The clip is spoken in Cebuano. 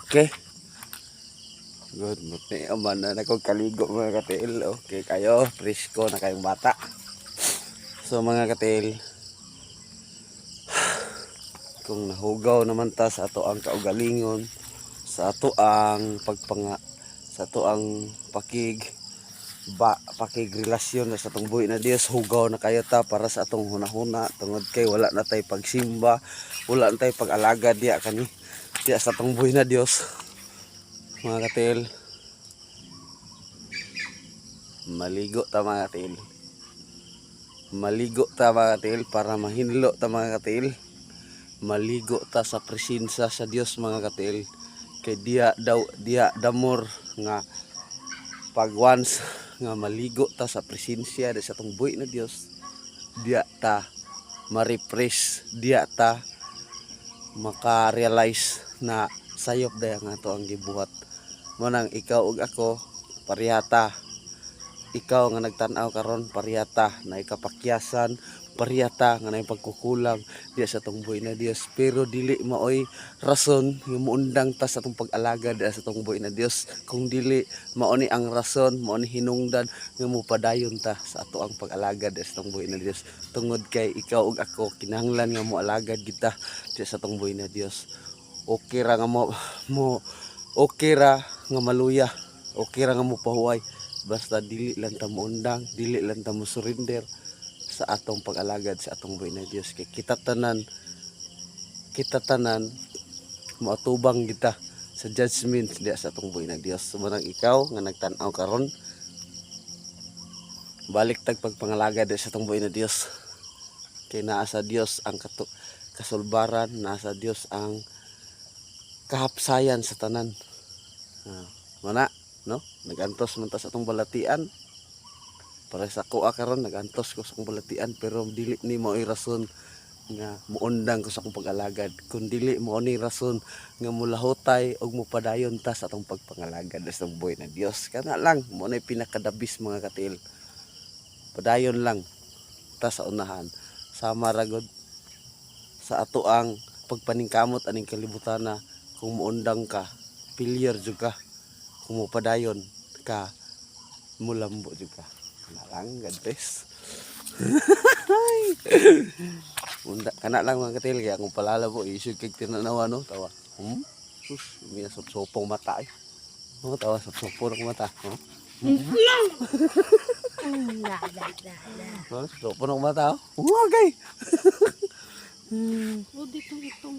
Okay. Good. Buti man na ako kaligo, mga katil. Okay kayo. Presko na kayong bata. So mga katil, kung nahugaw naman ta sa ato ang kaugalingon, sa ato ang pagpanga, sa ato ang pakig ba pakigrelasyon na sa atong buhi na Dios, hugaw na kayo ta para sa atong hunahuna tungod kay wala na tay pagsimba, wala na tay pag-alagad diya kani diya sa atong buhi na Dios. Mga katil, maligo ta, mga katil. Maligo ta, mga katil, para mahinlo ta, mga katil. Maligo ta sa presensya sa Dios, mga katil, kay diya daw diya damor nga pag once nga maligo ta sa presensya sa atong buhi na Dios, diya ta ma-refresh, diya ta maka-realize na sayop daya nga ato ang gibuhat. Mo nang ikaw ug ako parehata. Ikaw nga nagtan-aw karon, parehata na ikapakyasan, parehata nga naay pagkukulang diya sa atong buhi na Dios, pero dili maoy rason nga muundang ta sa atong pag-alagad diya sa atong buhi na Dios, kung dili mao ni ang rason, mao ni hinungdan nga mopadayon ta sa ato ang pag-alagad diya sa atong buhi na Dios, tungod kay ikaw ug ako kinahanglan nga moalagad kita diya sa atong buhi na Dios. Okay ra nga mo mo okay ra nga maluya, okay ra nga mo pahuway, basta dili lang ta moundang, dili lang ta mo surrender sa atong pag-alagad sa atong buhi na Dios, kay kita tanan moatubang kita sa judgment diya sa atong buhi na Dios. So manang ikaw nga nagtan-aw karon, balik tag pagpangalagad diya sa atong buhi na Dios, kay naa sa Dios ang kasulbaran, naa sa Dios ang kahapsayan sa tanan. Ah, mana no, nagantos man ta sa atong balatian. Para sa akoa karon, nagantos ko sa akong balatian, pero dili ni mao'y rason nga muundang ko sa akong pag-alagad, kun dili mao ni rason nga mulahutay og mupadayon ta sa atong pagpangalagad sa atong buhi na Dios. Kana lang mao nay pinakadabis, mga katil. Padayon lang ta sa unahan, sama ra gud sa ato ang pagpaningkamot aning kalibutan na kung muundang ka, failure jud ka. Kung mupadayon ka, mulambo jud ka. Kana lang. God bless. Unda kana lang, mga katil, kaya akong palalabo isug kay tinanawa no, tawa. Sus, may sopsopong mata ay. Oh, tawa, sopsopo na mata. Oh. Da, da, da, da. Oh, sopsopo na mata. Oh. Okay. Oh, dito itong.